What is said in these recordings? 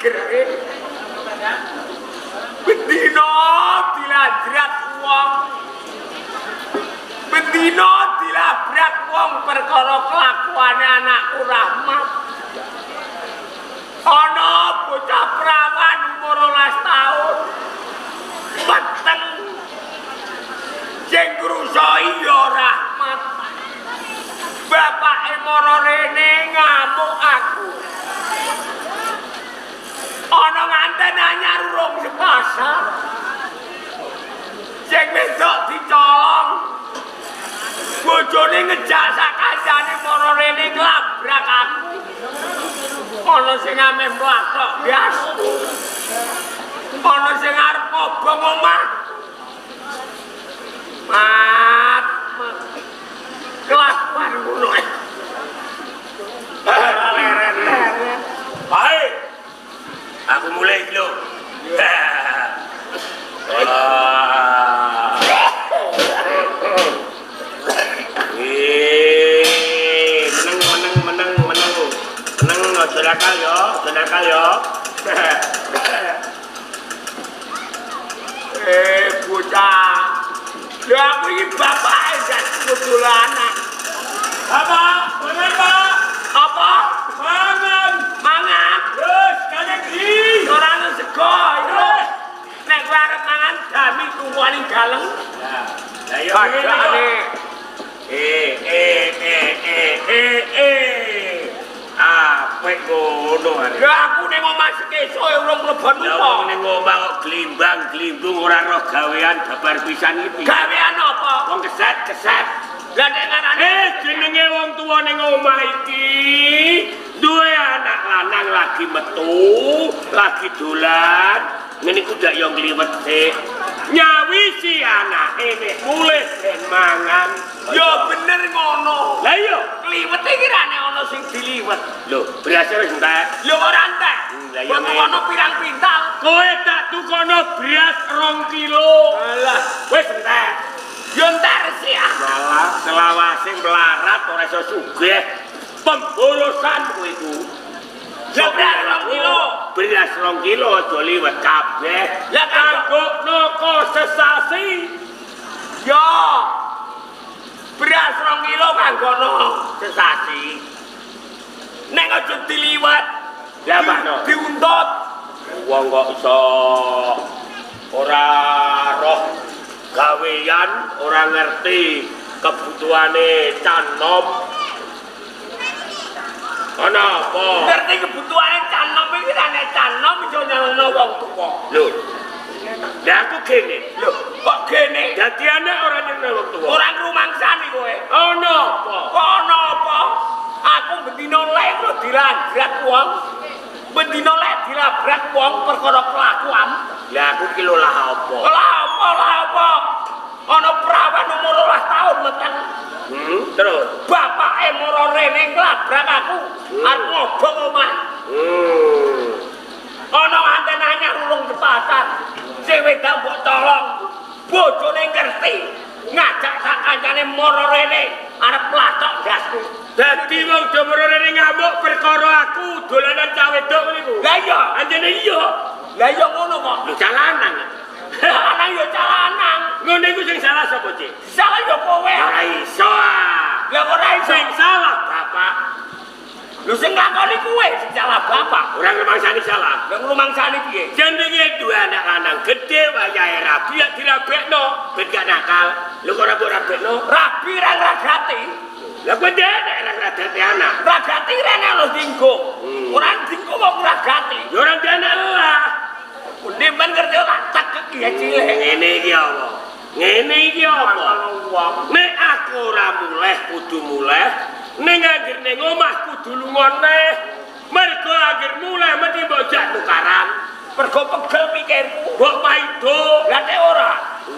mager. Bendina dilabrak wong. Bendina dilabrak wong perkara kelakuane anakku Rahmat. Ana bocah prawan umur 12 tahun. Peteng sing ngrusoi ya Rahmat. Bapake mara rene ngamuk aku. Ana nganten anyar urung sepasar. Sing wedok dicolong. Bojone ngejak sak kancane mara rene nglabrak aku. Ana sing ameh mlathok ndasku. Ana sing arep ngobong omah. Mat, mat. Kelakuan ngono ae. Leren-leren. Baik. Aku mulai iki lho. Wah. Meneng meneng meneng meneng. Meneng aja nakal yo, aja nakal yo. Bocah. Lha aku iki bapake jan kudu anak. Bapak, mangan, Pak. Apa? Mangan. Mangan. Wes, kalian di. Ora ono sego iki. Nek kowe arep mangan dami tuwani dalem. Lah iya ngene. Apik ngono arek. Lah aku ning omah sekeso urung mlebon Lah apa. wong ning omah kok glimbang-glimbung ora roh gawean babar pisan iki piye? Gawean apa? Wong keset-keset. Lah nek ngarani Jenenge wong tuwa ning omah iki duwe anak lanang lagi metu, lagi dolan, ngene iku dak yo ngliwet sik. Nyawisi anake nek mulih ben mangan. Ya bener ngono. Lah iya, Kliwet iki ra nek ana sing diliwet. lho, berase wis entek. Lho ora entek. Lah iya Kok ono pirang pintal. Kowe tak tukono beras 2 kilo. Alah, Wis entek. yo entek resik ah. Malah selawase melarat ora iso sugih. Pemborosan kowe iku. Lah beras 2 kilo. Beras 2 kilo aja liwet kabeh. Lah kanggo Kanggokno ko sesasi. yo. Beras 2 kilo kanggono sesasi. Nek aja diliwet, Lah makno. diuntut. Wong kok iso ora roh gawean, ora ngerti kebutuhane canom. Ana apa? Ngerti kebutuhane canom iki ra nek canom iso nyalano wong tuwa. Lho. Lah aku gene. Lho, kok gene? Dadi anak ora nyelno wong tuwa. Ora ngrumangsani kowe. Ana apa? Kok ana apa? Aku bendina lek lho dilabrak wong. Bendina lek dilabrak wong perkara kelakuan. Lah aku ki lho lah apa? Lah apa lah apa? Ana prawan umur 12 tahun meteng. Terus. Bapake mara rene nglabrak aku. Arep ngobong omah. Ana nganten anyar urung di pasar. Sing wedok mbok tolong. Bojone ngerti. Ngajak sak kancane mara rene arep plathok ndasku. Dadi wong do mrene ngamuk perkara aku dolanan cah wedok ngene iku. Lah iya, Anjene iya. lah iya ngono kok. Lho cah lanang. Lanang ya cah lanang. Ngono iku sing salah sapa, Cik? Salah ya kowe. Ora iso ah. Lah ora iso. Sing salah bapak. Lho sing nglakoni kowe sing salah bapak. Ora ngrumangsani salah. Lah ngrumangsani piye? Jenenge duwe anak lanang gedhe wayahe rabi ya dirabekno ben gak nakal. Lho kok ora mbok rabekno? Rabi ra ngragati. Lah kowe ndek ora ngragati anak. Ragati rene lho dinggo. Ora dinggo wong ngragati. Ya ora ndek anak lah. Ndek men ngerti ora tekek ya cilik. Ngene iki apa? Ngene iki apa? Nek aku ora muleh kudu muleh, ning angger ning omah kudu lunga neh. Mergo angger muleh mesti mbok jak tukaran. Mergo pegel pikirku. Mbok paido. Lah nek ora,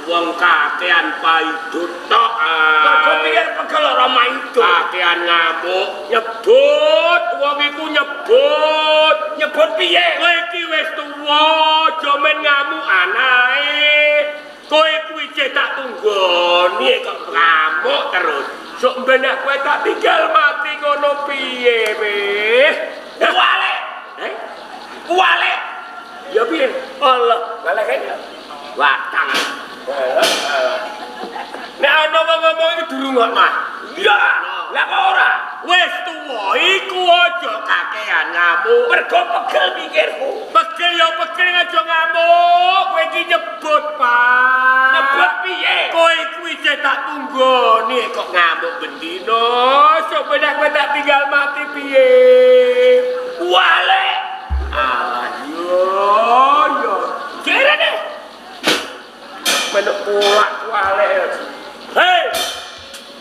Wong kakean paido tok. mergo pikir pegel ora maido. Kakean ngamuk, nyebut wong iku nyebut. Nyebut piye? Kowe iki wis tuwa, aja men ngamuk anake. Kowe kuwi cek tak tunggoni kok ngamuk terus. Sok ben nek kowe tak tinggal mati ngono piye, weh? Wale. Eh? Kuwale. Ya piye? Allah, Balik kene. watang. Nek ana wong ngomong iki dirungokno. Iya, lah kok ora? Wis tuwa iku aja kakean ngamuk. Mergo pegel pikirku. Pegel ya pegel aja ngamuk. Kowe iki nyebut, Pak. Nyebut piye? Kowe kuwi isih tak tunggoni kok ngamuk bendino. Sok ben kowe tak tinggal mati piye? Kuwale. Alah yo yo. Kira deh. Menuk kulak kuwale. Hei,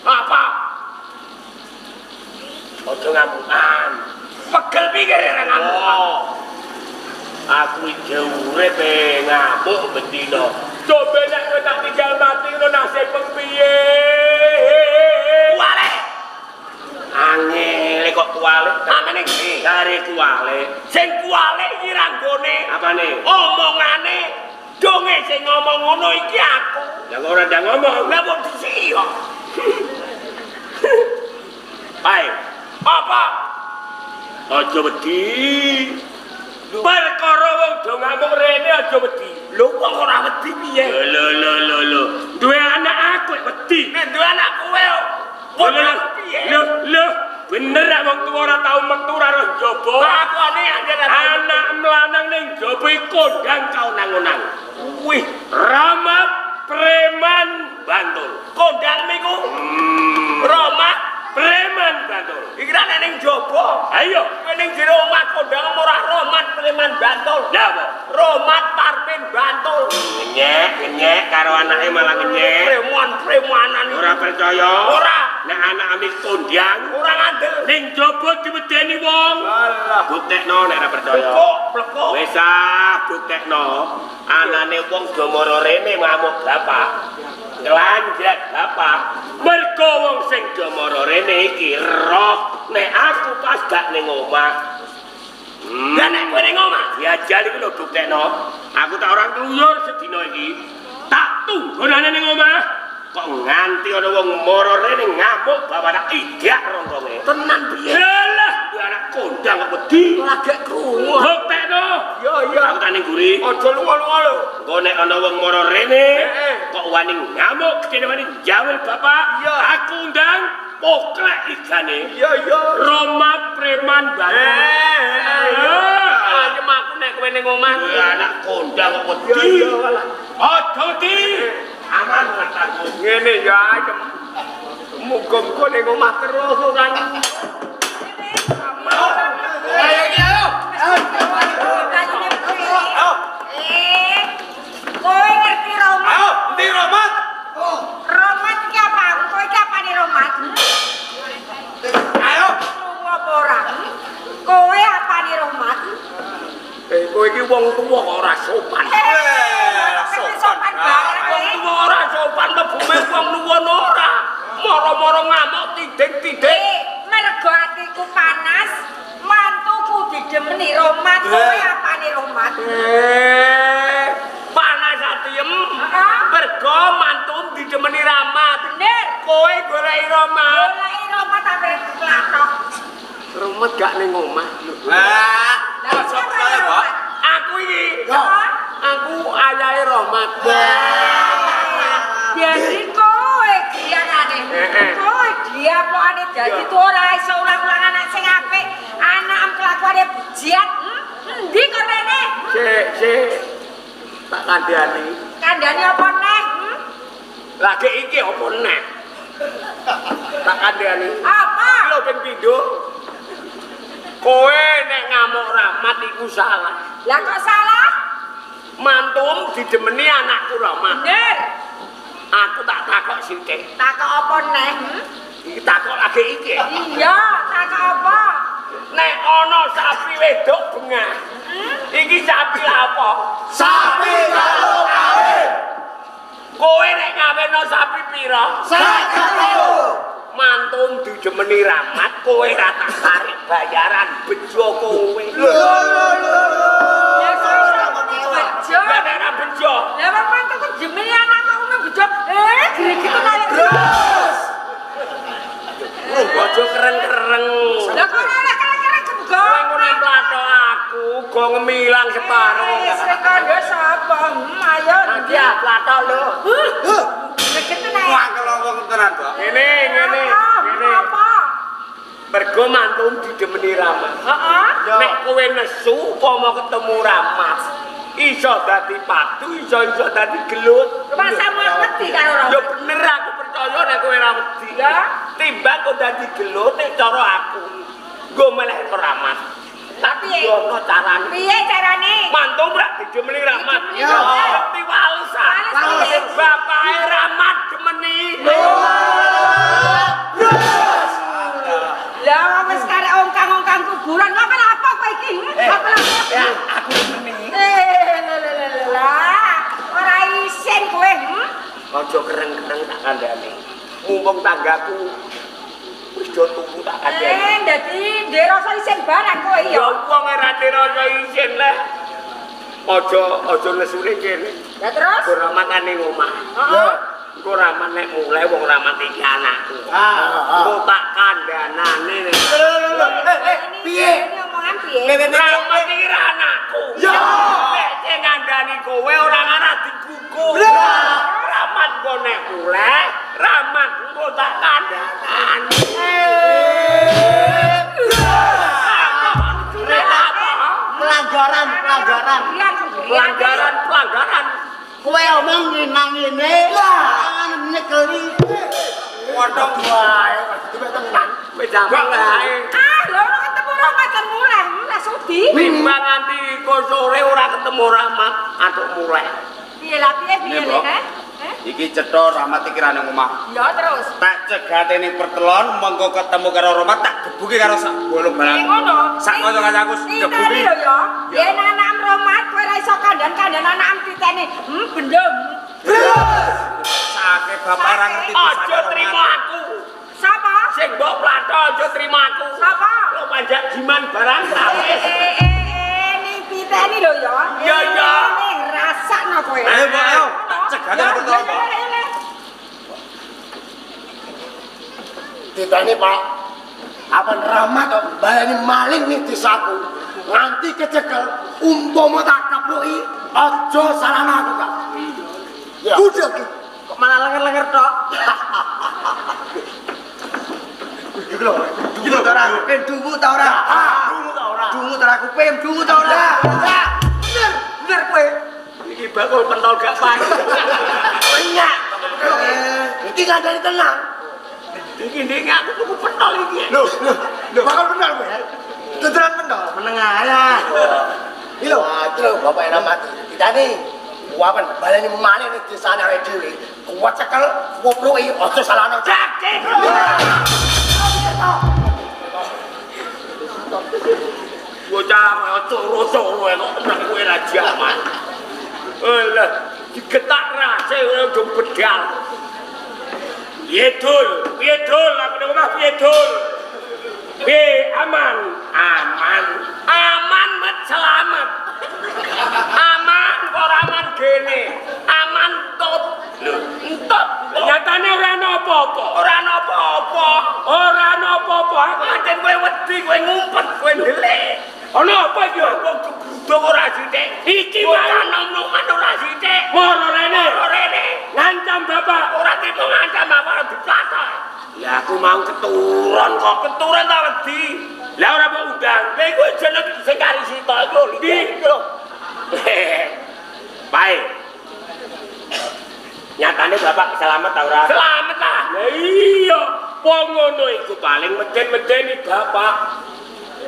Apa? aja ngamukan. Pegel pikir ora ngamuk. Oh. Aku iki urip ngamuk bendino. Coba nek kowe tak tinggal mati ngono nasibmu piye? Kuwale. Angel kok kuwale. Amene iki. Jare kuwale. Sing kuwale iki ranggone Apane? omongane donge sing ngomong ngono iki aku. Lah kok ora ndang ngomong. Lah kok disiki kok. Pae, Apa? aja wedi. Perkara wong do ngamuk rene aja wedi. Lho wong ora wedi piye? Lho lho lho lho. Duwe anak aku wedi. Nek duwe anak kowe Lho kok lho piye? lho lho. Bener nek wong tuwa ora tau metu ora roh njaba. Lakone anjen Anak mlanang ning njaba iki kondang kaunang-unang. Wih, Rahmat preman Bantul. kondang miku Romat Preman Bantul. iki ra nek ning njaba. Ayo. Kowe ning jero omah kondang ora Romat preman Bantul. Lah apa? Romat Parpin Bantul. Ngenyek, ngenyek karo anake malah ngenyek. Preman premanan Ora percaya? Ora. Nek anak ame kondang Ora ngandel. ning njaba diwedeni wong. Alah. Buktekno nek ora percaya. Plekok, plekok. Wis ah, buktekno. Anane wong do mara rene ngamuk bapak. Nglanjat bapak. Mergo wong sing do mara rene iki roh nek aku pas gak ning omah. Lah nek kowe ning omah, Diajal iku lho buktekno. Aku tak ora ngluyur sedina iki. Tak tunggonane ning omah. Kok nganti ana wong mara rene ngamuk bapak tak idak rongkonge. tenan piye? Yalah, duwe anak kondang kok wedi. Ora gek krungu. Buktekno. Yo yo. Aku tak ning guri. Aja lunga-lunga lho. Engko nek ana wong mara rene, Heeh. kok wani ngamuk, kene wani jawil bapak. Iya. Aku undang poklek igane. Iya iya. Romat preman Bantul. Eh, ayem aku nek kowe ning omah. Duwe anak kondang kok Iya wedi. iya walah. Aja wedi. Aman kataku. Ngene ya ayem. Muga-muga ning omah terus ora. Ayo iki ayo. Ayo. Eh, kowe ngerti Romat? Ayo, endi Romat? Romat iki apa? Kowe iki apane Romat? Ayo. Krungu apa ora? Kowe apane Romat? Eh, kowe iki wong tuwa kok ora sopan. Eh, sopan. sopan banget Wong kowe. tuwa ora sopan mlebu wong nuwun ora. Moro-moro ngamuk tiding-tiding. Eh, mergo atiku panas, mantuku didemeni Romat. Kowe apane Romat? Eh, panas atiem. Heeh. Mergo mantu didemeni Rahmat. Bener. Kowe goleki Rahmat. Goleki Romat sampe klathok. Rumet gak ning omah. Lah, Lah, kok percaya, Pak? Aku iki, Yo. aku ayahe Rahmat. Jadi kowe griyane. Heeh. Kowe diapokane dadi tuh ora iso ulang-ulang anak sing apik, anak kelakuane bujiat. Endi kok rene? Sik, sik. Tak kandhani. Kandhane apa neh? Lagi iki apa neh? Tak kandhani. Apa? Iki lho ping pindho. Kowe nek ngamuk Rahmat iku salah. Lah kok salah? Mantum didemeni anakku Rahmat. Bener. Aku tak takok sithik. Takok apa neh? Iki takok lagi iki. Iya, takok apa? Nek ana sapi wedok bengah. Iki sapi lha apa? Sapi kalau kawin. Kowe nek ngaweno sapi pira? 50.000. Mantum didemeni Rahmat, kowe ra tak tarik bayaran bejo kowe. Lho lho lho lho. Lah kok iso muni bejo? Lah nek ra bejo, Lah wong mantuku didemeni anak kok ngono bejo. Eh, greget kaya Terus. aja kereng-kereng. Lah kok ora kere-kere Kowe ngono mlathok aku, uga ngemilang separo. Wis kondo sapa? Ayo Nanti platok lho. Huh. Greget tenan. Wangkel wong tenan, Mbok. Ngene, ngene, ngene. Apa? Mergo mantu didemeni Rahmat. Heeh. Nek kowe nesu upama ketemu Rahmat, iso dadi padu, iso dadi gelut. Masamu aku wedi karo Rahmat. Ya bener aku percaya nek kowe ora wedi. Ya. Timbang kok dadi gelut nek cara aku. Nggo meleh karo Rahmat. Tapi Ono carane. Piye carane? Mantu ora didemeni Rahmat. Didemeni Rahmat. Wedi wales. Wales. Bapake Rahmat demeni. Lah wis karek ongkang-ongkang kuburan. Lha kenapa kowe iki? Apa lha? Ya, aku demeni. Lah, ora isin kowe. Aja kereng-kereng tak kandhane. Mumpung tanggaku wis do tuku tak kandhane. Dadi ndek rasa isin barang kowe Ya ya. wong ora rasa isin lah. Aja nesune kene. Lah terus? Ora makane omah. Heeh. Engko Rahmat nek mulai wong Rahmat iki anakku. Engko tak kandhanane. Lho, eh, piye? Ini omongan piye? Rahmat iki ra anakku. Ya. Nek sing ngandani kowe ora ngarah digugu. Rahmat engko nek mulai, Rahmat engko tak kandhanane. Pelanggaran, pelanggaran. Pelanggaran, pelanggaran. Kowe omong nang ngene, tangan nyekeli. Potong wae, dibek tenan. Wis jaman wae. Ah, lho ora ketemu Rahmat kan mulai, ora sudi. Timbang nganti engko sore ora ketemu Rahmat, atuk mulai. Piye lah piye piye Ini, Mbok. le, he? Iki cetha Rahmat iki ra nang omah. Ya terus. Tak cegate ning pertelon mengko ketemu karo Rahmat tak gebuki karo sak bolo Piye ngono? Sak kanca-kancaku Titeni gebuki. lho ya. Yen anakmu Rahmat kowe ora iso kandhan-kandhan anakmu titeni. Bendem. Sake bapak ora ngerti Aja trimo aku. Sapa? Sing mbok plato aja trimo aku. Sapa? Lo panjak jiman barang ta wis. Ning titeni lho ya. Ya, ya. Ning rasakno kowe. Ayo, Mbok, ayo. Tak cegate ning pertelon, Mbok. Titeni, Pak. Apan Rahmat kok baleni maling ning desaku. Nganti kecekel umpama tak kepluki aja salahno aku, Kak. Ya. Budek iki. Kok malah lenger-lenger tok? Iki lho. Dungu ta ora? Pim dungu ta ora? Dungu ta ora? Dungu ta ora aku pim dungu ta ora? Bener, bener kowe. Iki bakul pentol gak pas. Banyak. Iki ngandani tenang. Iki ndek aku tuku pentol iki. Lho, lho, lho. Bakal pentol kowe. Tuturan pentol. Meneng ae. Iki lho, iki lho bapak Rahmat. Ditani. Wapen baleni malih ning desane awake dhewe. Kuat cekel, wopluki aja salahno. Cakik. Bocah kaya coro-coro kok tenan kowe ra jaman. Alah, digetak rase ora udah bedal. Piye dul? Piye dul? Aku nang omah piye dul? Piye aman? Aman. Aman met selamat. Aman ora aman gene. Aman top. Lho, Entop. nyatane ora ana apa-apa. Ora ana apa-apa. Ora ana apa-apa. Pancen kowe wedi, kowe ngumpet, kowe ndelik. Ana apa iki? Wong gebruduk ora sithik. Iki Bocah mau nom-noman ora sithik. moro rene. Ora rene. Ngancam bapak. Ora trimo ngancam apa ora diplatok. Lah aku mau keturun kok. Keturun ta wedi. Lah ora mbok undang. Lha iku jeneng sing kari sitok iku lho. Ndi? Iki lho. Baik. Nyatane bapak selamat ta ora? Selamat lah. Lah iya, wong ngono iku paling meden-medeni bapak.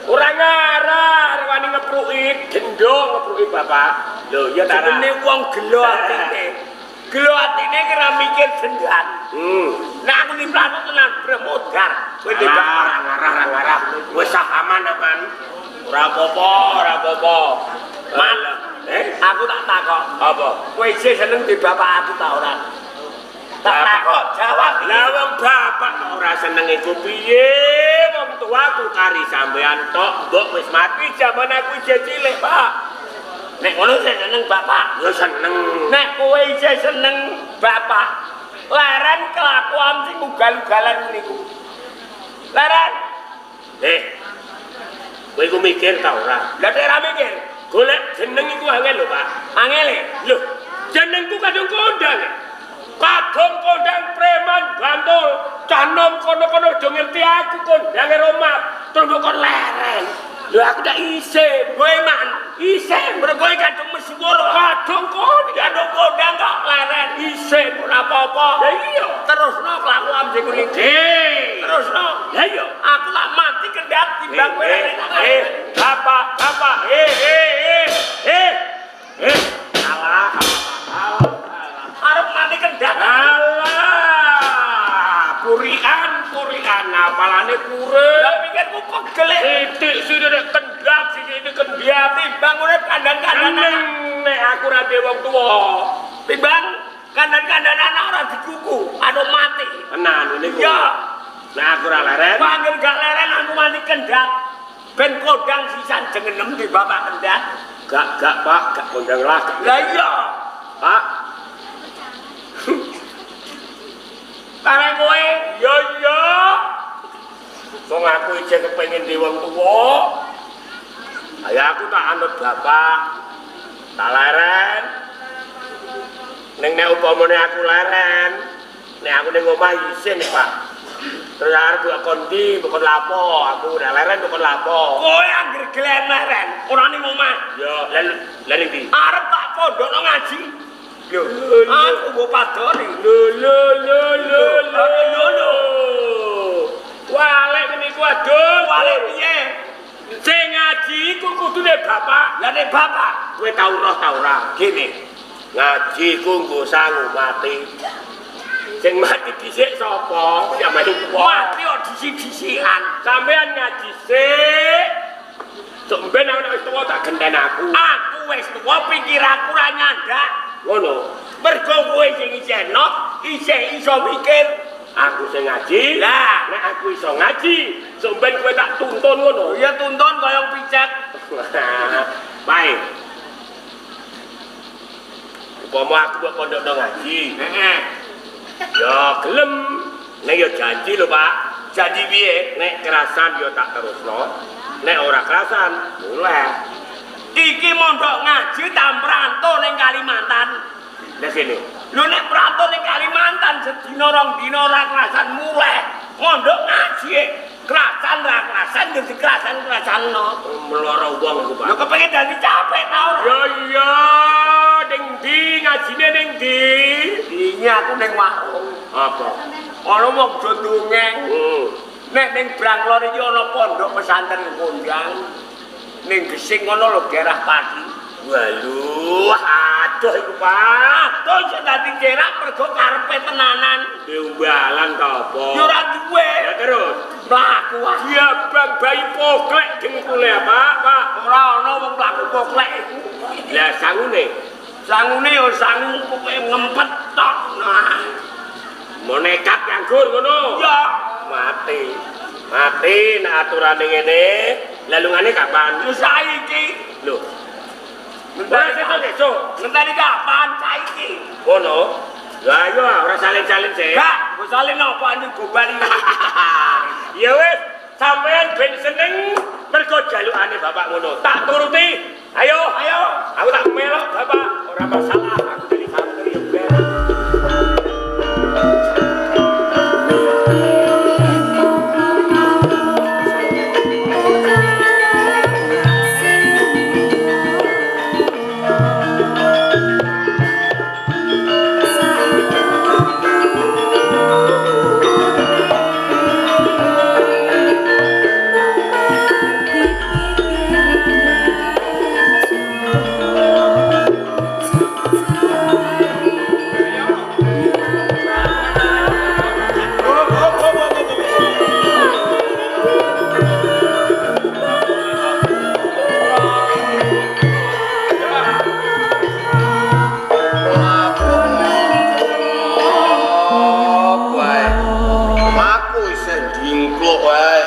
Ora ngarah wani ngepruki, gendho ngepruki bapak. Lho iya ta ora? Jenenge wong gelo atine. Gelo atine ki ora mikir dendam. Nek aku diplatok tenan bremodar. Kowe Tidak ora ngarah, ora ngarah. Wis sah aman aman. Ora apa-apa, ora apa-apa. Mat, Eh, aku tak takok. apa? Kowe isih seneng di bapak aku ta ora? Tak takok, jawab. Lah wong bapak kok ora seneng iku piye? Wong tuaku kari sampean tok, mbok wis mati jaman aku isih cilik, Pak. Nek ngono isih seneng bapak. Ya seneng. Nek kowe isih seneng bapak, leren kelakuan sing ugal-ugalan niku. Leren. Eh. Kowe iku mikir ta ora? Lah nek ora mikir, Golek jeneng iku angel lho, Pak. Angele. Lho, jenengku kadung kondang. Kadung kondang preman Bantul. Cah nom kono-kono do ngerti aku kondange Romat. Terus mbok kon leren. Lho aku tak isin. Kowe man Isin. mergo kadung misuwur. Kadung kondang. Kadung kondang kok leren. Isin. Ora apa-apa. Lah iya. Terusno kelakuan sing ngene iki. Terusno. Lah iya. Aku tak mati kendhat timbang kowe leren. Bapak, bapak, eh. Alah, alah, Arep mati kendhat. alah. Purian, purian, apalane pure. Lah pikirku pegel. Titik sithik kendhat, sithik kendhat. Timbang urip kandhan-kandhan Seneng nek aku ora duwe wong tuwa. Timbang kandhan-kandhan anak ora dikuku, anu mati. Tenan ngene iku. Ya. Nek aku ora leren, Panggil gak leren aku mati kendhat. Ben kondang sisan jengenem di bapak kendhat. gak gak Pak, gak kondang lah. Gak. Lah iya. Pak, Karek kowe ya iya. Wong aku isih kepengin duwe wong tuwa. Ayo aku tak anut bapak. Tak leren. Ning nek upamane aku leren, nek aku ning omah isin, Pak. Terus arep mbok kon ndi, mbok kon lapo, aku ora leren mbok kon lapo. kowe angger gelem leren ora ning omah. Ya, lha lha ning ndi? Arep tak pondokno ngaji. Lho, Aku mbok padoni. lho lho lho lho Lho, lho, lho. Walek ngene iku aduh, Wale piye? Sing ngaji iku kudune bapak. Lah nek bapak Kowe tau roh ta ora? gini. Ngaji ku nggo sangu mati. Sing mati dhisik sapa? Ya mati Mati kok disi-disian. Sampean ngaji sik. Sok mben aku nek wis tuwa tak genten aku. Aku wis tuwa pikiranku ora nyandak. Ngono. Mergo kowe sing isih enom, isih iso mikir. Aku sing ngaji. Lah. Nek aku iso ngaji, sok mben kowe tak tuntun ngono. Ya tuntun kaya picek. Baik. Upama aku mbok pondokno ngaji, Heeh. ya gelem. Nek ya janji lho, Pak. Janji piye? Nek kerasan ya tak terusno. Nek ora kerasan, mulai. Iki mondok ngaji ta mranto ning Kalimantan. Lah kene. Lho nek mranto ning Kalimantan sedina rong dina ora kerasan mulai. Mondok ngaji kerasan ra kerasan yo dikerasan-kerasanno. Meloro wong iku, Pak. Lho kepengin dadi capek ta ora? Ya iya, ning ndi ngajine ning ndi? Wingi aku ning warung. Apa? Ana wong do dongeng. Nek ning Branglor iki ana pondok pesantren kondang. Ning Gesing ana lho daerah Pati. Waduh, aduh iku, Pak. Aduh iso dadi cerak mergo karepe tenanan. Diumbalan ta apa? Ya ora duwe. Ya terus. Mlaku ah. Ya bang bayi poklek dengkule, Pak, Pak. Ora ana wong mlaku poklek iku. Lah sangune Sangune ya sangu pokoke ngempet tok. Nah. mau nekat nganggur ngono. Ya Mati. Mati nek aturane ngene, lalungane kapan? lho saiki. Lho, ora sesuk sesuk. Ngenteni kapan saiki? Ngono. Lah iya ora salin-salin sih. Gak, mbok salin apa anjing gobal iki. Ya wis, sampean ben seneng mergo jalukane bapak ngono. Tak turuti. Ayo, Ayo. aku tak melok bapak, ora masalah. Aku dari santri yo ben. Wae. Aku isih dingkluk wae.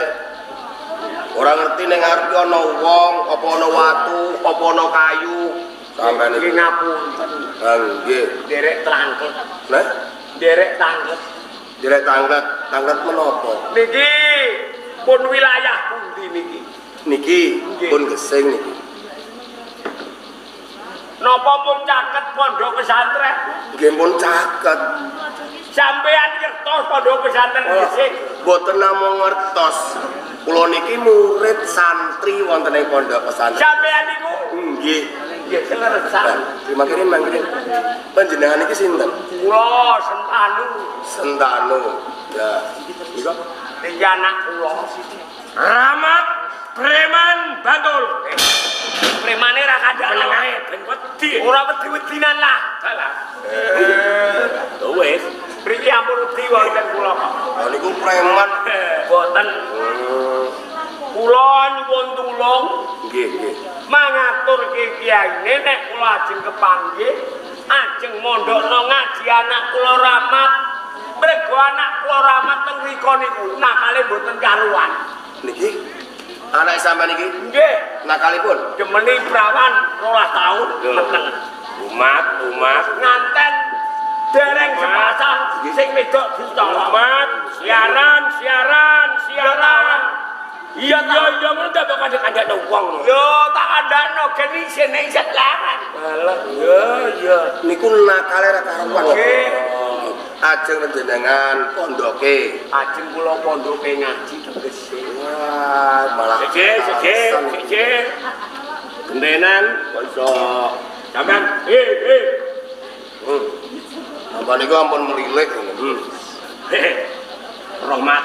Ora ngerti ning ngarep ki ana wong, apa ana watu, apa ana kayu. Sampeyan Iki iki ngapunten. Ha nggih. Derek tanglet. Lah, Derek tanglet. direk tanglet, tanglet menapa? Niki pun wilayah pundi niki? Niki Nggih. pun gesing niki. Napa pun caket pondok pesantren? Nggih pun caket. Sampeyan ngertos pondok pesantren Gesing? Mboten namung ngertos. Kula niki murid santri wonten ing pondok pesantren. Sampeyan niku? Nggih. Nggih seleresan. Mangkene mangkene. Panjenengan niki sinten? Kula Sentanu. Sentanu. Ya. Nika niki anak kula. Rahmat preman Bantul. Premane ra kandhane. Menengae ben wedi. Ora wedi-wedinan lah. Salah. Wis, mriki ampun wedi wonten kula kok. Lha niku preman. Boten. Kula nyuwun tulung. Nggih, nggih. Mangaturke kiyaine nek kula ajeng kepanggih, ajeng mondhokno ngaji anak kula Rahmat. Mergo anak kula Rahmat teng mriku niku nakale mboten karuan. Niki anak sampean niki? Nggih. Nakalipun demeni prawan 12 taun meteng. Umat, umat nganten dereng sepasang sing wedok dicolong. Umat, siaran, siaran, siaran. Iya iya iya ngono tak kandhak-kandhakno wong. Yo tak kandhakno gen isin isin laran. Alah iya iya niku nakale ra karuan. Nggih. Ajeng panjenengan pondoke. Ajeng kula pondoke ngaji tegese. Wah, malah siji siji siji. Gentenan kok iso sampean Apa niku ampun melilik ngono. Rahmat.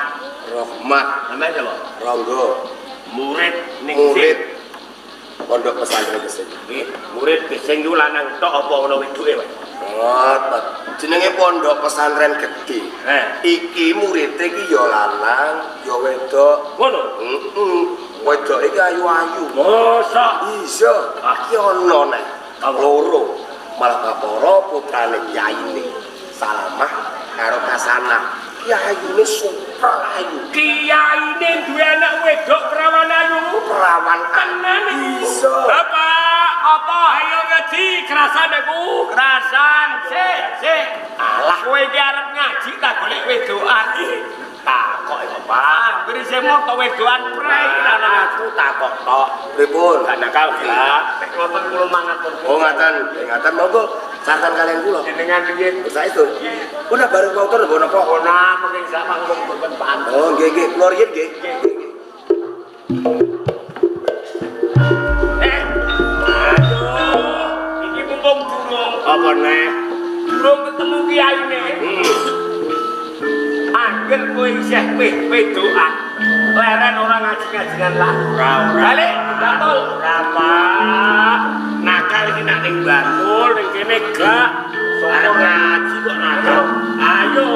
Rahmat. Sampeyan sapa? Ronggo. Murid ning murid pondok pesantren Gesing. Nggih, murid Gesing iku lanang tok apa ana wedoke, Pak? Oh, jenenge pondok pesantren gedhe. Iki muride iki ya lanang, ya wedok. Ngono? Heeh. Wedok iki ayu-ayu. Mosok? Iya, iki ana nek loro. Malah Bapara putrane kiyaine Salamah karo Kasanah. Kiyaine super ayu. Kiyaine duwe anak wedok perawan ayu. Perawan tenan iku. Iso. Bapak, apa ayo ngaji kerasan aku? Kerasan, sik, sik. Alah kowe iki arep ngaji ta golek wedokan. Takok iku, Pak. Anggere isih moto wedokan prei ana aku takok tok. Pripun? Gak nakal gak. Nek ngoten kula mangatur. Oh ngaten, ngaten monggo sartan kalian kula. Jenengan riyin saestu. Udah baru motor mbok napa? Ora mungkin sak panggung mboten pantes. Oh nggih nggih, kula riyin nggih. Aduh, iki mumpung durung. Apa neh? Durung ketemu kiyaine. Angger kowe isih wedokan. Leren ora ngaji-ngajinan lah. Ora ora. Balik Bantul. Ora, Pak. Nakal iki nak ning Bantul ning kene gak. Arep ngaji kok nakal. Ayo.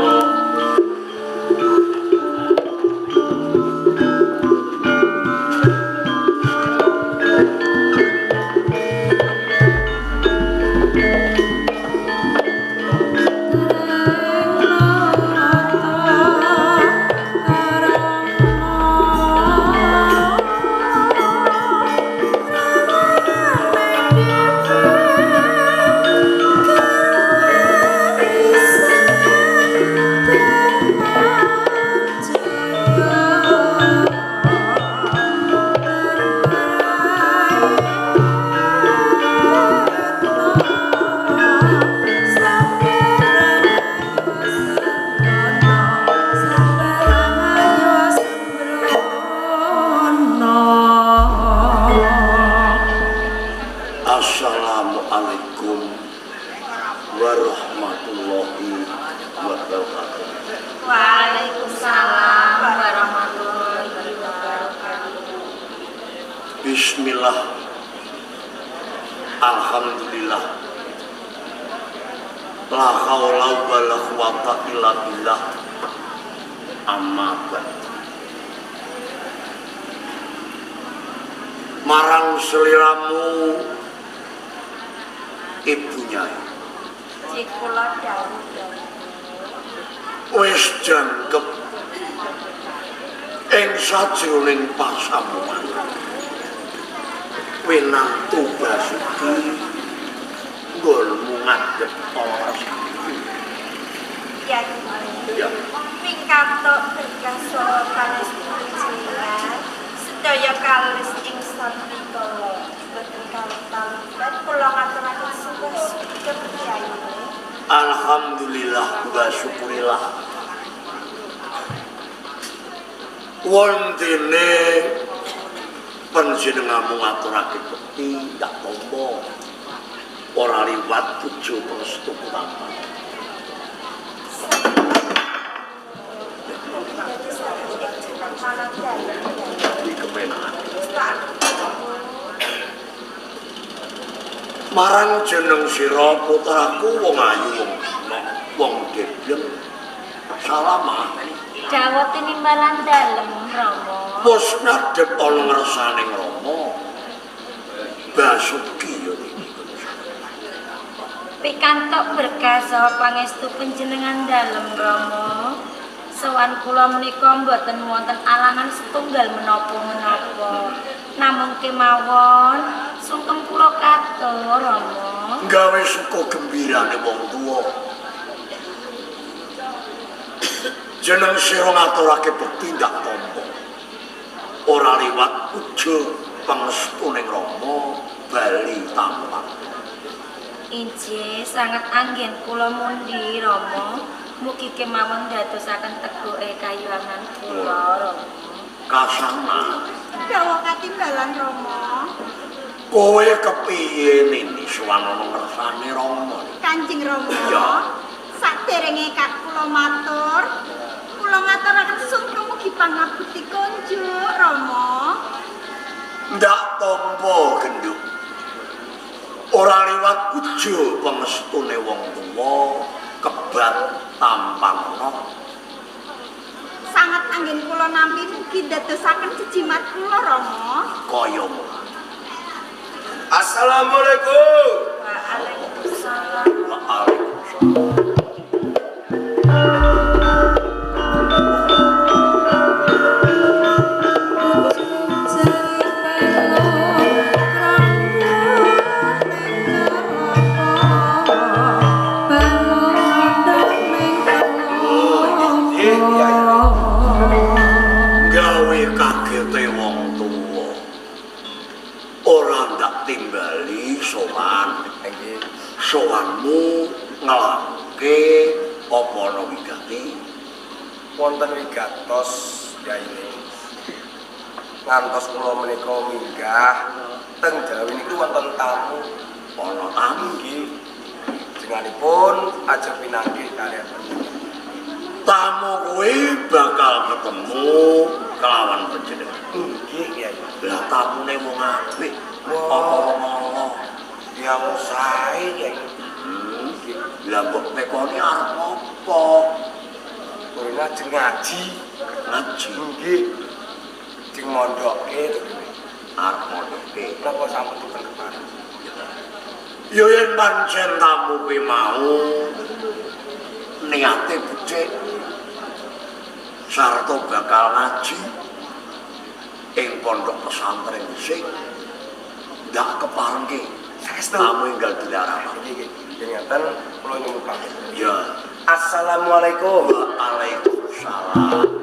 Assalamualaikum warahmatullahi wabarakatuh. Waalaikumsalam warahmatullahi wabarakatuh. Bismillah. Alhamdulillah. La haula wala quwata illa billah. Amma ba'd. Marang seliramu ibu nyai. Kula dawuh. Wis jangkep ing sajroning pasamuan. Winantu Basuki nggonmu ngadhep para Kyai. Ya. Pingkantuk berkah saha pangestu jenengan sedaya kalis ing sambikala boten kalentan kula ngaturaken Alhamdulillah wa syukurillah. Wontene panjenenganmu ngaturake bekti ndak tampa ora liwat pujo pangestu tampa. Marang jeneng sira putraku wong ayu wong debleng salamah. Dawuh tinimbalan dalem Rama. Wis ngadhep ana ngersane Rama. Basuki ya niki. Pikantuk berkah saha pangestu panjenengan dalem Rama. Sowan kula menika mboten wonten alangan setunggal menapa-menapa. Namung kemawon sungkem kula katur Rama. Gawe suka gembirane wong tuwa. Jeneng sira ngaturake bekti ndak tampa. Ora liwat ujo pangestuning Rama bali tampak. Injih sanget anggen kula mundi Rama. Mugi kemawon dadosaken teguhe kayuwangan kula Rama. Kasana. Dawuh katimbalan Rama. Kowe kepiye nini suwan ana ngersane Rama? Kanjeng Rama. Ya. Saderenge kak kula matur, kula ngaturaken sungkem mugi pangabekti kunjuk Rama. Ndak tampa genduk. Ora liwat ujo pangestune wong tuwa kebat tampangna. Sanget anggen kula nampi mugi ndadosaken jejimat kula Rama. Kaya Assalamualaikum. Waalaikumsalam. Waalaikumsalam. Gawe kagete wong tuwa. Ora ndak timbali sowan. Sowanmu ngelangke apa ana wigati? Wonten wigatos yaine. Ngantos kula menika minggah teng Jawi niku wonten tamu. Ana tamu nggih. Jenenganipun ajeng pinanggih kaliyan panjenengan. Tamu kuwi bakal ketemu kelawan panjenengan. Nggih, Kyai. Lah tamune wong apik, apa wong ala? Ya wong sae, Kyai. Lah mbok tekoni arep apa? Kurang ajeng ngaji. Ngaji. Nggih. Jeng mondoke to kene. Arep mondoke. Napa sampun dipun kepareng? Ya yen pancen tamu kuwi mau niate becik sarta bakal ngaji ing pondok pesantren sing ndak keparengke. Saestu. Tamu enggal dilarang. Nggih, nggih. Ngaten kula nyuwun pamit. Ya. Assalamualaikum. Waalaikumsalam.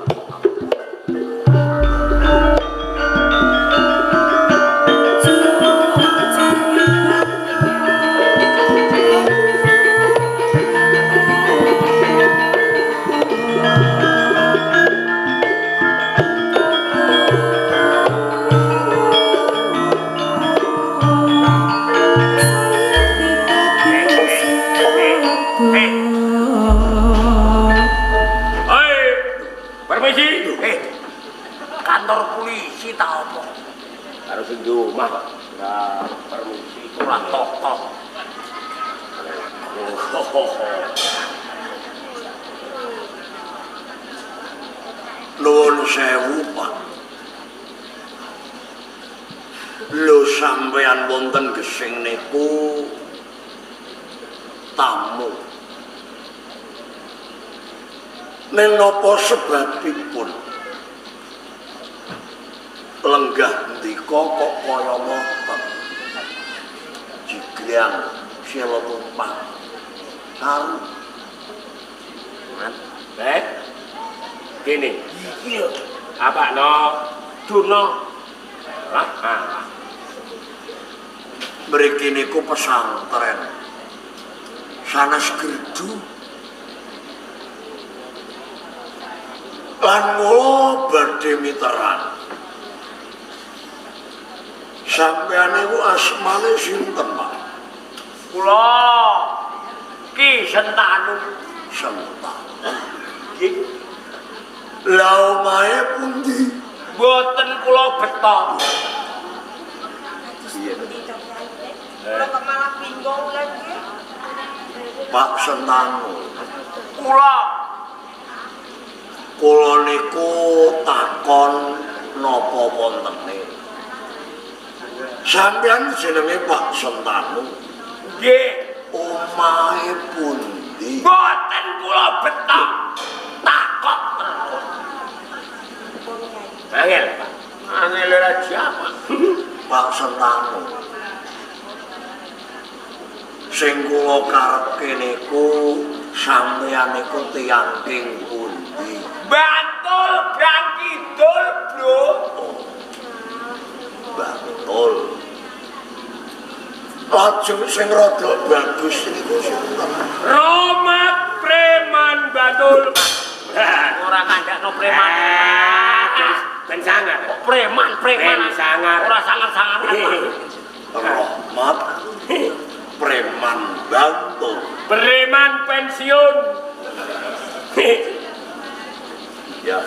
Kantor polisi ta apa? Karo sing di omah kok. Lah, permisi ora tok-tok. Nuwun sewu, Pak. Lho sampeyan wonten gesing niku tamu. Ning napa sebabipun? Lenggah ndika kok kaya ngoten. Jigryang sela tumpang. Saru. Eh? Kene. Iki lho. Apakno? Durna. Lah, ah. Mriki niku pesantren. Sanes gerdu. Lan kula badhe miteran. Sampeyan niku asmane sinten, Pak? Kula Ki Sentanu. Sentanu. Nggih. Lah omahe pundi? Mboten kula beto. Iya. Kula kok malah bingung lagi. Pak Sentanu. Kula kula niku takon napa wontene. Sampeyan jenenge Pak Sentanu. Nggih. Omahe pundi? Mboten kula beto. Takok terus. Angel, Pak. Angel ora jawab. Pak Sentanu. Sing kula karepke niku sampeyan niku tiyang king pundi? Bantul Brang Kidul, Bro. Oh. Bantul. Lajeng sing rada bagus niku sinten? Romat preman Bantul. Ora kandakno preman. Ben sangar. Preman, preman Ben sangar. Ora sangar-sangar. Rahmat preman Bantul. Preman pensiun. Ya.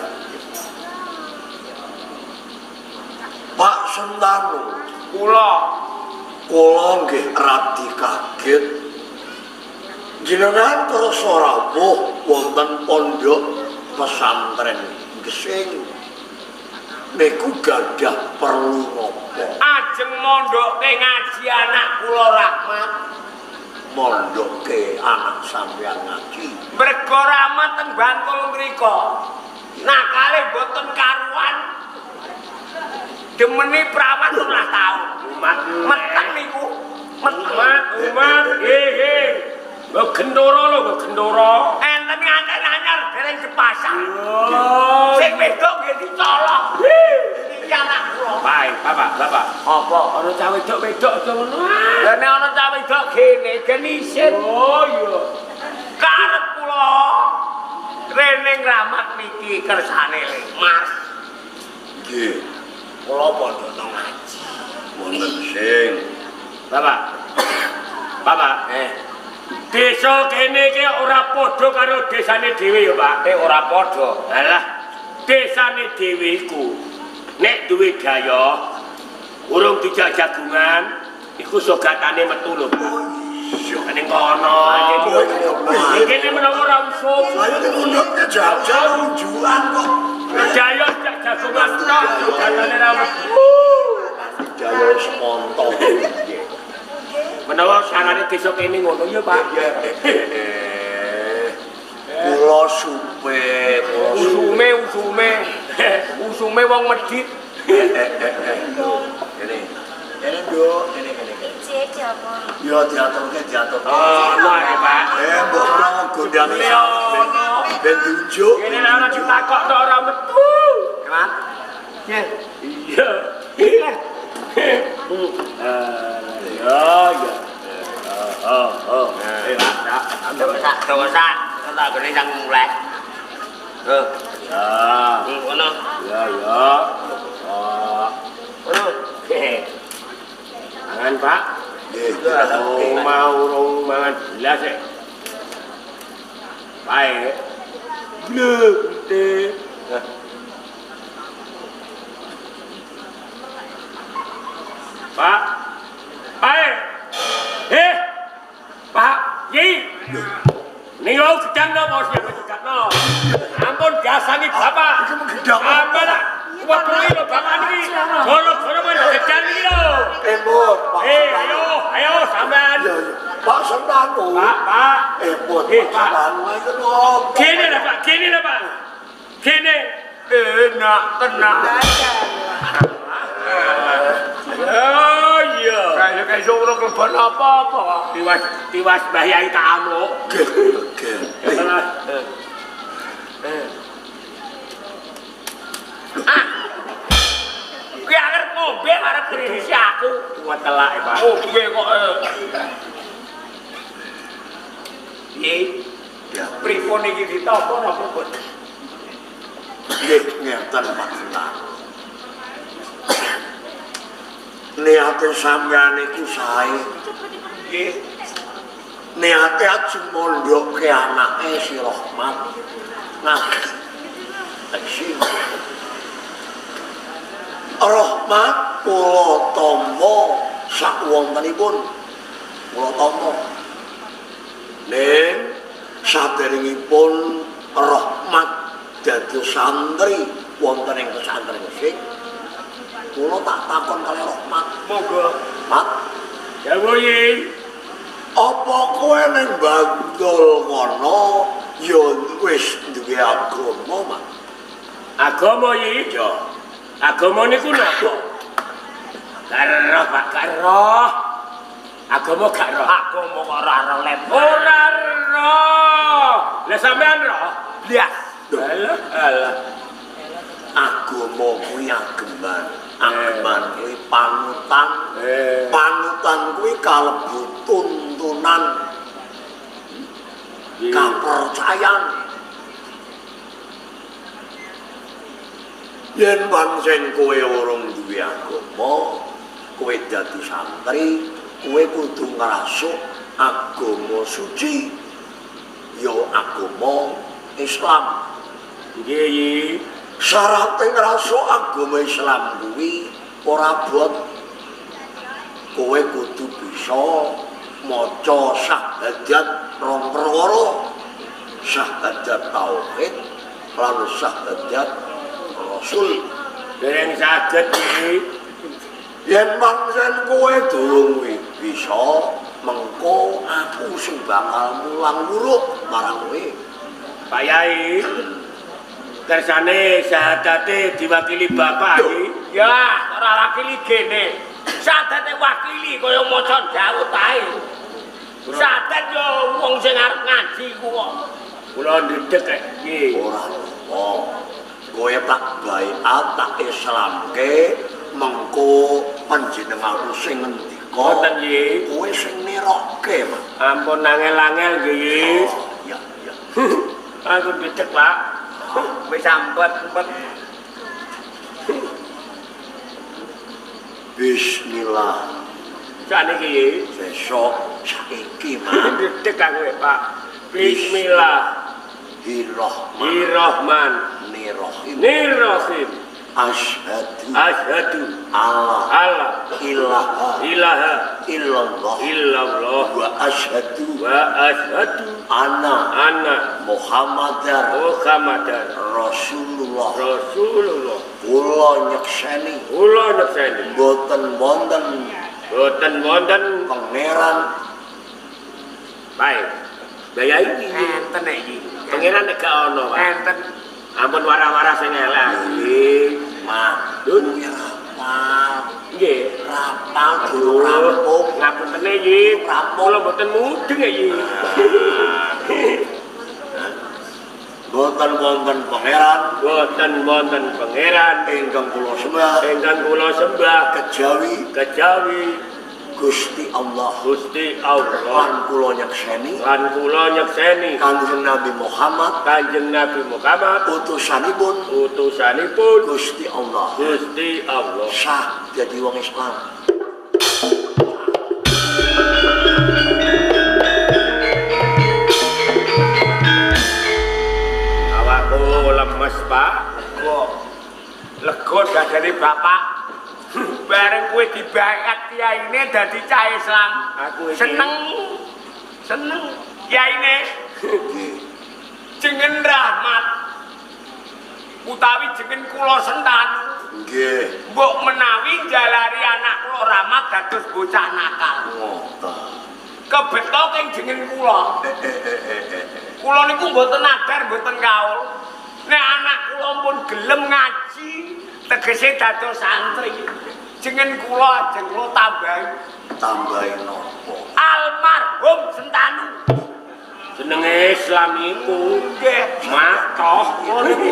Pak Sentanu, kula kula nggih radi kaget. Jenengan kersa rawuh wonten pondok pesantren Gesing. Niku gadah perlu napa? Ajeng mondokke ngaji anak kula Rahmat. Mondokke anak sampeyan ngaji. Mergo Rahmat teng Bantul mriku. Nakale mboten karuan. Demeni prawan 12 taun. Umat meteng niku. Umat, umat, nggih. Nggo gendoro lho, nggo gendoro. Enten nganten anyar dereng dipasang. Sing wedok nggih dicolok. Iki anak kula. Baik, Bapak, Bapak. Apa? Ana cah wedok-wedok aja ngono. Lah nek ana cah wedok gene gen isin. Oh iya. Karep kula rene Rahmat niki kersane Mas. Nggih. Kula padha ngaji. Wonten sing. Bapak. Bapak. Desa kene iki ora padha karo desane dhewe ya, Pak. Ora padha. Alah, desane dhewe iku nek duwe daya urung dijak jagungan iku sogatane metu lho, Pak. Oh iya. Ning kono. Iki menawa ora usum. Saya ngundangke jajal unjukan kok. Daya jak jagungan tok sogatane ora metu. Daya semonto. Menawa sarane desa kene ngono ya, Pak. Kula supe, kula usume usume. Usume wong medhit. Kene. Kene, Nduk, kene kene. Cek apa? Ya diaturke, diaturke. Oh, ono ae, Pak. Mbok menawa gondange ben diunjuk. Kene nek ana ditakok tok ora metu. Mas. Iya. Iya. Ya, ya. Oh, oh. Pak, tak dosa. Tak gone sang mulai. Heh. Ya. Ngono. Ya, ya. Oh. Ngono. Mangan, Pak. Nggih. Mau rong mangan belas e. Bae. Blek te. Pak. Bae. Pak, Yi. Niku gedang napa sing gedangno? Ampun gasangi bapak. Iki menggedang. Ampun. Weproi lho bapak niki. Goro-goro men gedang iki lho. Emot, Pak. Ayo, ayo sampean. Pak Sentanu. Pak, Pak. Emot, Pak Sentanu iki lho. Kene lho, Pak. Kene lho, Pak. Kene. Enak tenang. Oh iya. Kayak iso ora klebon apa-apa. Tiwas tiwas Mbah Yai tak amuk. Ah. Kuwi arep ngombe arep ngedusi aku. Kuwi telak, Pak. Ngombe kok. Piye? Ya, pripun iki ditampa napa mboten? Nggih, ngeten Pak Sultan. Niate sampeyan iku sae. Nggih. Niate ajeng mondokke anake si Rohmat. Nah, si Rohmat kula tampa sakwontenipun. Kula tampa. Ning saderengipun Rohmat dados santri wonten ing pesantren Gresik, kula tak takon kali Rohmat. Monggo. Mat, dawuh yen apa kowe ning Bantul kono ya wis duwe agama, Mat? Agama iki? Ya. Agama niku napa? Gak roh, Pak, gak roh. Agama gak roh. Agama kok ora roh lem. Ora roh. Lah sampean roh? Blas. Alah, alah. Agama kuwi ageman. Ageman kuwi panutan. Panutan kuwi kalebu tuntunan. Kapercayan. Yen pancen kowe urung duwe agama, kowe dadi santri, kowe kudu ngrasuk agama suci, ya agama Islam. Nggih. Syarate ngrasuk agama Islam kuwi ora abot. Kowe kudu bisa maca syahadat rong perkara, syahadat tauhid lan syahadat Rasul. Dereng saged iki. Yen pancen kowe durung bisa, mengko aku sing bakal mulang wuruk marang kowe. Pak Yai, kersane syahadate diwakili bapak iki. Ya, ora wakili gene. Syahadate wakili kaya maca Daud ae. Syahadat yo wong sing arep ngaji ku kok. Kula ndredeg kek. Nggih. Ora apa. Kowe tak baiat, tak Islamke, mengko panjenenganku sing ngendika. Ngoten nggih. Kowe sing nirokke, Mas. Ampun angel-angel nggih. Oh, iya, iya. Aku ndredeg, Pak. Wis ampet-ampet. Bismillah. Sakniki nggih. Sesuk saiki, Mas. Ndredeg aku, Pak. Bismillah. Bismillahirrahmanirrahim. Nirrahim. Asyhadu asyhadu alla alla ilaha ilaha illallah illallah wa asyhadu anna anna Muhammadar Muhammadar Rasulullah Rasulullah. Kula nyekseni mboten wonten pangeran. Baik. Bayai enten iki. Pangeran nek gak ono, Pak. Enten. Ampun warah-warah sing elek. Nggih, Mas. Rapal. Nggih. Rapal durung rampung. Ngapunten iki. Kula mboten mudeng iki. Mboten wonten pangeran, mboten wonten pangeran ingkang kula sembah, ingkang kula sembah kejawi kejawi Gusti Allah. Gusti Allah. Lan kula nyekseni, lan kula nyekseni Kanjeng Nabi Muhammad, Kanjeng Nabi Muhammad utusanipun, utusanipun Gusti Allah. Gusti Allah. Sah dadi wong Islam. Awakku lemes, Pak. Lega. Lega dadane bapak. Bareng kowe dibayat kiyaine dadi cah Islam. Aku iki seneng. Seneng kiyaine. Jeneng Rahmat utawi jeneng kula Sentanu. Nggih. Mbok menawi njalari anak kula Rahmat dados bocah nakal. Ngoten. Kebeto ing jeneng kula. Kula niku mboten nadar, mboten kaul. Nek anak kula pun gelem ngaji, tegese dados santri. Jeneng kula ajeng kula tambahi. Tambahi napa? Almarhum Sentanu. Jenenge Islam iku nggih matoh ngono niku.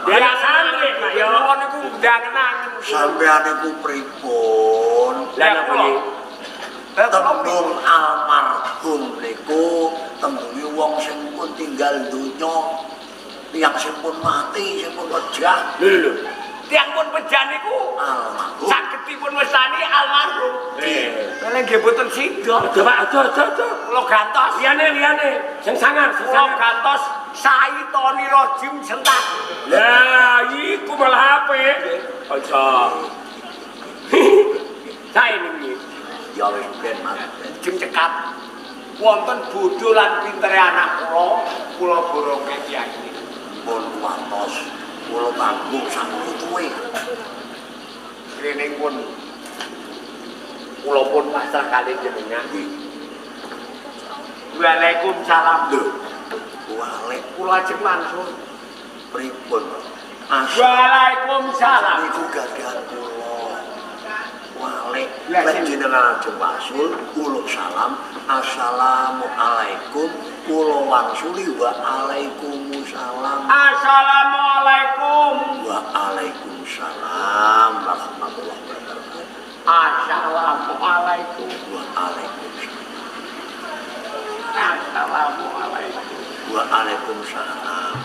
Ya santri Pak ya. Kula niku ndangen-angen. Sampeyan niku pripun? Lah napa niki? Tembung almarhum niku Ditembungi wong sing pun tinggal donya, tiyang sing pun mati, sing pun pejah. Lho lho. Tiyang pun pejah niku almarhum. Saged dipun wastani almarhum. Lha nggih mboten sida. Aja Pak, aja aja aja. Kula gantos. Liyane liyane sing sangar, sing Kula sangar. gantos Saitoni Rojim Sentak. Lah, iku malah apik. Aja. Sae niki. Ya wis ben Mas. Jeng cekap. Wonten bodho lan pintere anak kula, kula borongke kiai. Pun kuwatos, kula tanggung sak lutuhe. Rene pun kula pun pasrah kalih jenengan. Waalaikumsalam. Lho. Waalaikum Kula ajeng langsung. pripun? Waalaikumsalam. Niku gagahan kula. Walik, Lah, lek sing- jenengan ajeng wasul, kula salam, assalamualaikum, kula wangsuli wa alaikumussalam. Assalamualaikum. Waalaikumsalam warahmatullahi wabarakatuh. Assalamualaikum. Waalaikumsalam. Assalamualaikum. Waalaikumsalam.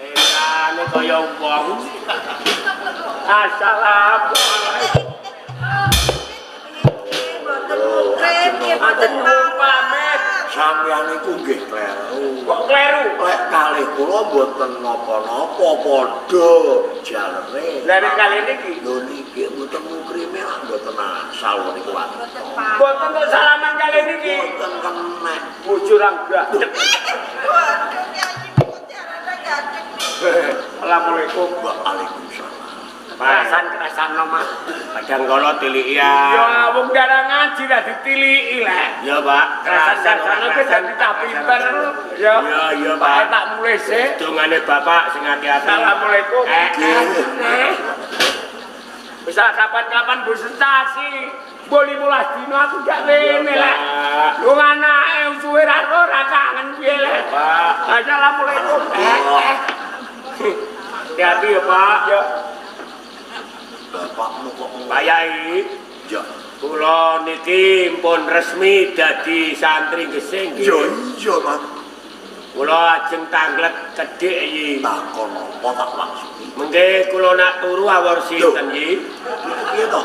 Etane kaya wong. Assalamualaikum. Mboten mukrim nggih mboten Pamit. Sampeyan niku nggih kleru. Kok kleru? Lek kalih kula mboten napa-napa padha jalere. Lah nek kalih niki Lho niki mboten mukrime lah mboten asal niku wae. Mboten pamit. mboten kok salaman kalih niki. Mboten kenek. Bojo ra gradek. Waduh kiai niku carane gandeng. Assalamualaikum. Waalaikumsalam. Kerasan-kerasan no, Mas. Kadang kala tiliki ya. Ya wong darah ngaji lah ditiliki lah. Ya, Pak. Kerasan-kerasan iki dadi cah pinter. Ya. Ya, ya, Pak. Tak mulih sik. Dongane Bapak sing ati-ati. Assalamualaikum. Eh. Bisa kapan-kapan bu sensasi. Mbok 15 dino aku gak rene lek. Wong anake suwe ra ora kangen piye lek. Pak. Assalamualaikum. Hati-hati ya, Pak. Ya. Bapakmu kok Pak Yai, Ya. kula niki pun resmi dadi santri Gesing nggih. Ya iya, Mas. Kula ajeng tanglet kedhik iki. Takon apa tak maksudi? Mengke kula nak turu awor sinten iki? Piye to?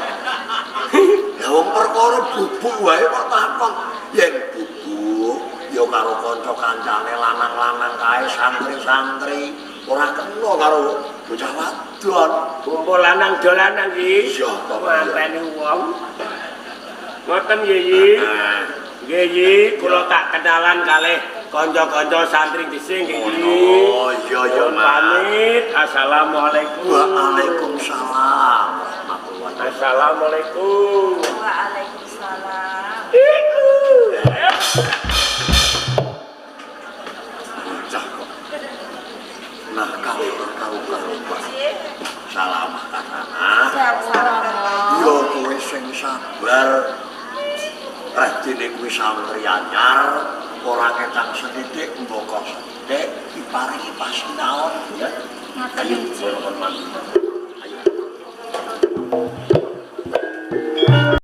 Ya wong perkara bubuk wae kok takon. Yen bubuk ya karo kanca kancane lanang-lanang kae santri-santri ora kena karo bocah wadon. Kumpul lanang do lanang iki. Iya, to, Nganteni wong. Ngoten nggih, Yi. Nggih, Yi, kula tak kenalan kalih kanca-kanca santri Gesing nggih, Yi. Oh iya iya, Mohon Mas. pamit. Assalamualaikum. Waalaikumsalam warahmatullahi wabarakatuh. Assalamualaikum. Waalaikumsalam. Iku. Bocah kok. Nah, kali karo-karo. Salam kasanah. Salam. Ya kowe sing sabar. Rajine kuwi santri anyar, ora ketang sethithik mboko sethithik, diparingi pasinaon ya. Ngaten Ayo nggih. kon mantu.